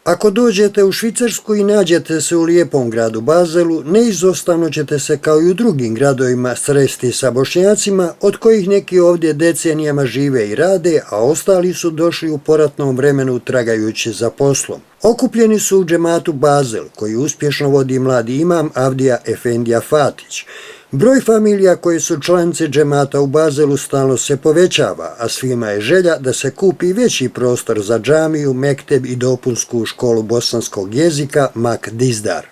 Ako dođete u Švicarsku i nađete se u lijepom gradu Baselu, neizostavno ćete se kao i u drugim gradovima sresti sa Bošnjacima, od kojih neki ovdje decenijama žive i rade, a ostali su došli u poratnom vremenu tragajući za poslom. Okupljeni su u džematu Basel, koji uspješno vodi mladi imam Avdija Efendija Fatić. Broj familija koje su članice džemata u Baselu stalno se povećava, a svima je želja da se kupi veći prostor za džamiju, mekteb i dopunsku školu bosanskog jezika Mak Dizdar.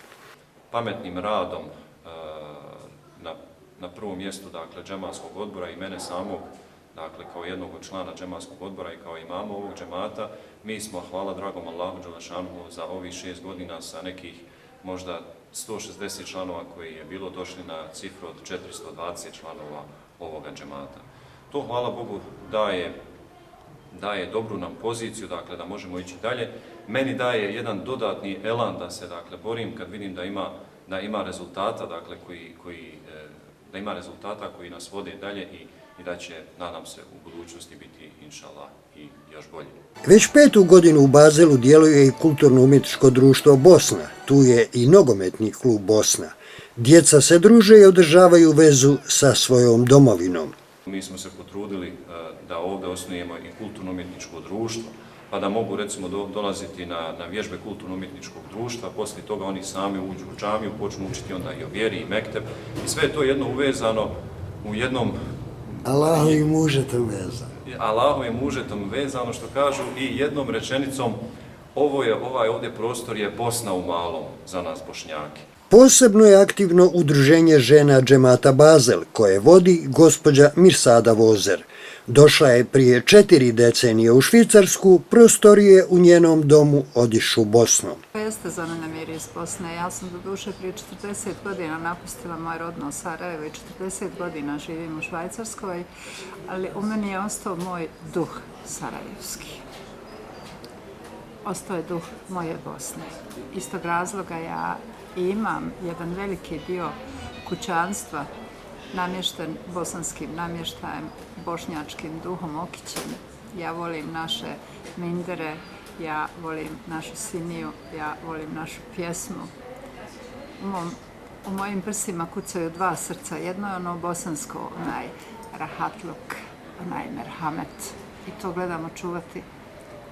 Pametnim radom na prvom mjestu džematskog odbora i mene samog, kao jednog od člana džematskog odbora i kao imama ovog džemata, mi smo, hvala dragom Allahu Đelešanuhu, za ovih 6 godina sa nekih možda 160 članova koji je bilo došli na cifru od 420 članova ovoga džemata. To, hvala Bogu, daje dobru nam poziciju, da možemo ići dalje. Meni daje jedan dodatni elan da se, borim kad vidim da ima rezultata, koji nas vode dalje i da će, nadam se, u budućnosti biti, inšallah, i još bolje. Već 5. godinu u Baselu djeluje i kulturno-umjetničko društvo Bosna. Tu je i nogometni klub Bosna. Djeca se druže i održavaju vezu sa svojom domovinom. Mi smo se potrudili da ovdje osnujemo i kulturno-umjetničko društvo, pa da mogu, recimo, dolaziti na vježbe kulturno-umjetničkog društva, poslije toga oni sami uđu u džamiju, počnu učiti onda i o vjeri i mekteb. I sve je to jedno uvezano u jednom... Allahovim mužetom vezano. Allahovim mužetom vezano, što kažu, i jednom rečenicom, ovaj ovdje prostor je Bosna u malom za nas Bošnjake. Posebno je aktivno udruženje žena džemata Basel, koje vodi gospođa Mirsada Vozer. Došla je prije 4 decenije u Švicarsku, prostorije u njenom domu odišu Bosnom. Jeste za mene mir iz Bosne. Ja sam do duše prije 40 godina napustila moje rodno Sarajevo i 40 godina živim u Švajcarskoj, ali u meni je ostao moj duh sarajevski. Ostao je duh moje Bosne. Iz tog razloga ja imam jedan veliki dio kućanstva namješten bosanskim namještajem, bošnjačkim duhom, okićem. Ja volim naše mindere, ja volim našu siniju, ja volim našu pjesmu. U mojim prsima kucaju 2 srca. Jedno je ono bosansko, onaj rahatluk, onaj merhamet. I to gledamo čuvati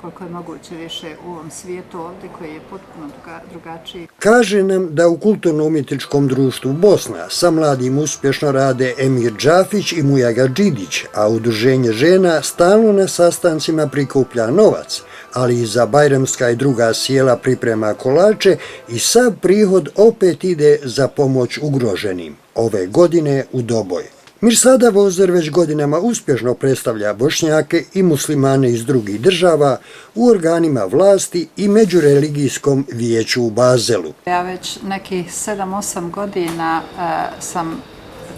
koliko je moguće više u ovom svijetu ovdje koji je potpuno drugačiji. Kaže nam da u kulturno-umjetničkom društvu Bosna sa mladim uspješno rade Emir Džafić i Mujaga Đidić, a udruženje žena stalno na sastancima prikuplja novac, ali i za bajramska i druga sjela priprema kolače i sav prihod opet ide za pomoć ugroženim. Ove godine u Doboj. Mirsada Vozer već godinama uspješno predstavlja Bošnjake i muslimane iz drugih država u organima vlasti i međureligijskom vijeću u Baselu. Ja već nekih 7-8 godina sam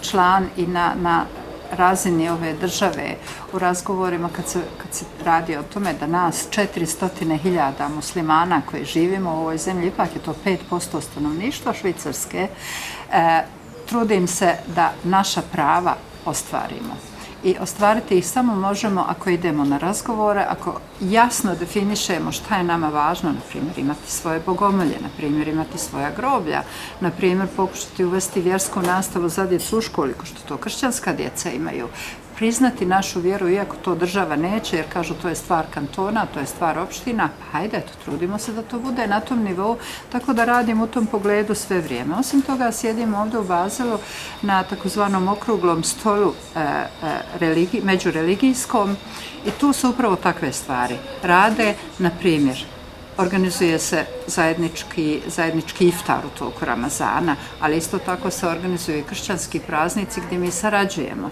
član i na razini ove države u razgovorima kad se radi o tome da nas 400.000 muslimana koji živimo u ovoj zemlji, ipak je to 5% stanovništva Švicarske, trudim se da naša prava ostvarimo. I ostvariti ih samo možemo ako idemo na razgovore, ako jasno definišemo šta je nama važno, na primjer imati svoje bogomolje, na primjer imati svoja groblja, na primjer pokušati uvesti vjersku nastavu za djecu u školi, kao što to kršćanska djeca imaju. Priznati našu vjeru, iako to država neće, jer kažu to je stvar kantona, to je stvar opština, pa hajde, trudimo se da to bude na tom nivou, tako da radim u tom pogledu sve vrijeme. Osim toga, sjedim ovdje u Baselu na takozvanom okruglom stolu međureligijskom i tu su upravo takve stvari. Rade, na primjer, organizuje se zajednički iftar u toku Ramazana, ali isto tako se organizuju i kršćanski praznici gdje mi sarađujemo.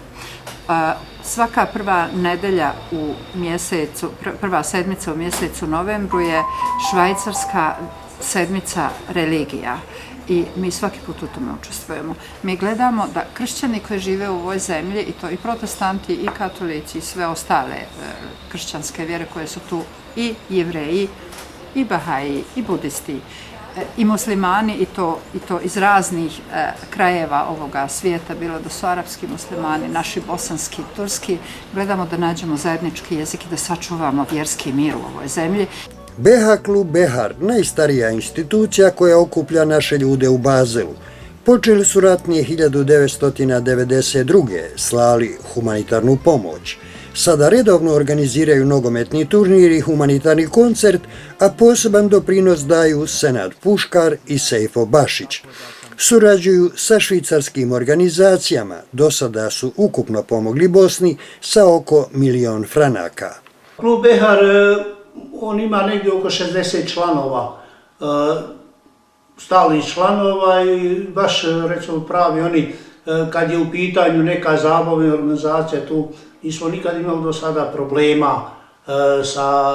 Svaka prva nedelja u mjesecu, prva sedmica u mjesecu novembru je švajcarska sedmica religija i mi svaki put u tome učestvujemo. Mi gledamo da kršćani koji žive u ovoj zemlji, i to i protestanti, i katolici, i sve ostale kršćanske vjere koje su tu, i jevreji, i bahaji, i budisti, i muslimani, i to iz raznih krajeva ovoga svijeta, bilo da su arapski muslimani, naši bosanski, turski, gledamo da nađemo zajednički jezik i da sačuvamo vjerski mir u ovoj zemlji. BH klub Behar, najstarija institucija koja okuplja naše ljude u Bazelu. Počeli su ratnije 1992. slali humanitarnu pomoć. Sada redovno organiziraju nogometni turnir i humanitarni koncert, a poseban doprinos daju Senad Puškar i Sejfo Bašić. Surađuju sa švicarskim organizacijama, do sada su ukupno pomogli Bosni sa oko 1.000.000 franaka. Klub Behar, on ima negdje oko 60 članova, stalnih članova i baš recimo pravi oni, kad je u pitanju neka zabavna organizacija, tu nismo nikad imali do sada problema sa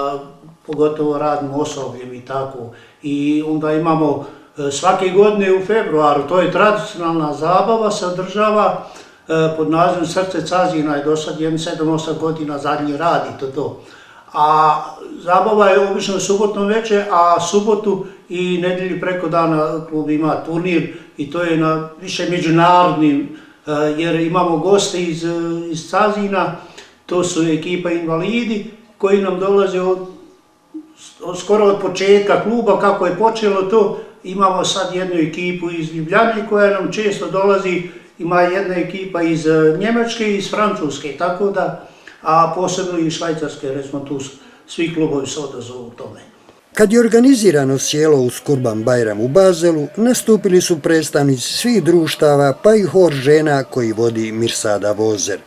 pogotovo radnim osobljem i tako. I onda imamo svake godine u februaru, to je tradicionalna zabava, se održava pod nazivom Srce Cazina i do sad 7-8 godina zadnji radi to. A zabava je obično subotno večer, a subotu i nedjelju preko dana klub ima turnir i to je na više međunarodnim, jer imamo goste iz Cazina, to su ekipa invalidi koji nam dolaze skoro od početka kluba, kako je počelo to. Imamo sad jednu ekipu iz Ljubljane koja nam često dolazi, ima jedna ekipa iz Njemačke i iz Francuske, tako da, a posebno i Švajcarske, recimo tu svi klubovi se odazovu u tome. Kad je organizirano sjelo uz Kurban Bajram u Bazelu, nastupili su predstavnici svih društava, pa i hor žena koji vodi Mirsada Vozer.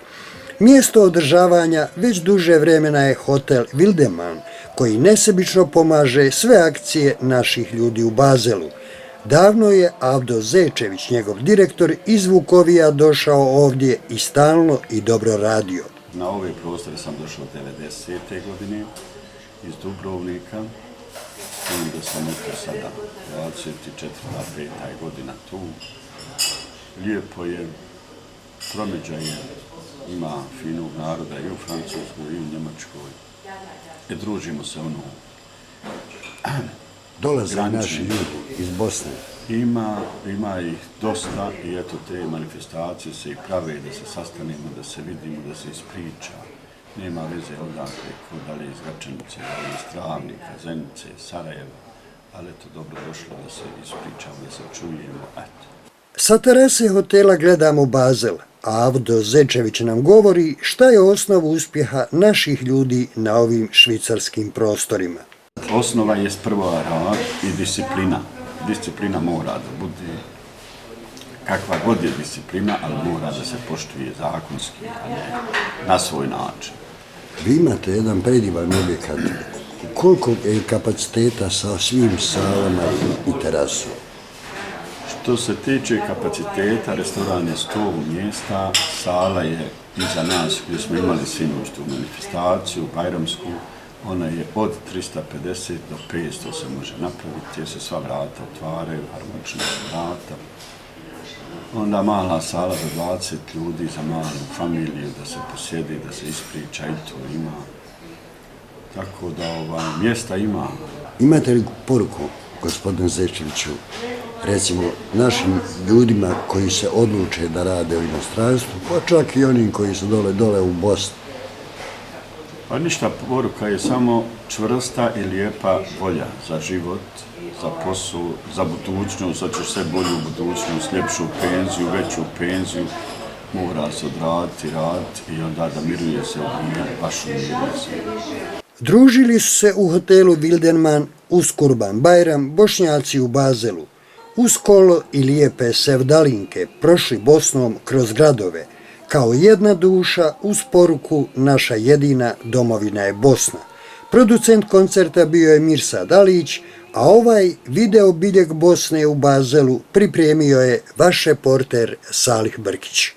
Mjesto održavanja već duže vremena je hotel Wildeman, koji nesebično pomaže sve akcije naših ljudi u Bazelu. Davno je Avdo Zečević, njegov direktor, iz Vukovija došao ovdje i stalno i dobro radio. Na ove prostore sam došao 90. godine iz Dubrovnika. Onda sam eto sada 24-5. godina tu. Lijepo je, promeđa je, ima finog naroda i u Francuskoj i u Njemačkoj. Družimo se Dolaze naši ljudi iz Bosne. Ima ih dosta i eto te manifestacije se i prave da se sastanemo, da se vidimo, da se ispriča. Nema veze odakle, ko da li iz Gračanice, iz Travnika, Zenice, Sarajeva, ali eto dobro došlo da se ispričamo, da se čujemo, eto. Sa terase hotela gledamo Bazel, a Avdo Zečević nam govori šta je osnov uspjeha naših ljudi na ovim švicarskim prostorima. Osnova je prvo rad i disciplina. Disciplina mora da bude kakva god je disciplina, ali mora da se poštuje zakonski, a ne na svoj način. Vi imate jedan predivan objekat. Koliko je kapaciteta sa svim salama i terasom? Što se tiče kapaciteta, restoran je 100 mjesta, sala je iza nas gdje smo imali sinoć tu manifestaciju, bajramsku, ona je od 350 do 500 se može napraviti, gdje se sva vrata otvaraju, harmonična vrata. Onda mala sala za 20 ljudi, za malu familiju, da se posjedi, da se ispriča i to ima. Tako da mjesta ima. Imate li poruku, gospodine Zečeviću, recimo našim ljudima koji se odluče da rade u inostranstvu, pa čak i onim koji su dole u Bosni? Pa ništa, poruka je samo čvrsta i lijepa volja za život, za posao, za budućnost, za ćeš sve bolju budućnost, ljepšu penziju, veću penziju, mora se odraditi, raditi i onda da miruje se u mir, baš umiruje se. Družili su se u hotelu Wildenman uz Kurban Bajram Bošnjaci u Bazelu. Uz kolo i lijepe sevdalinke prošli Bosnom kroz gradove. Kao jedna duša uz poruku naša jedina domovina je Bosna. Producent koncerta bio je Mirsad Alić, a ovaj video biljeg Bosne u Bazelu pripremio je vaš reporter Salih Brkić.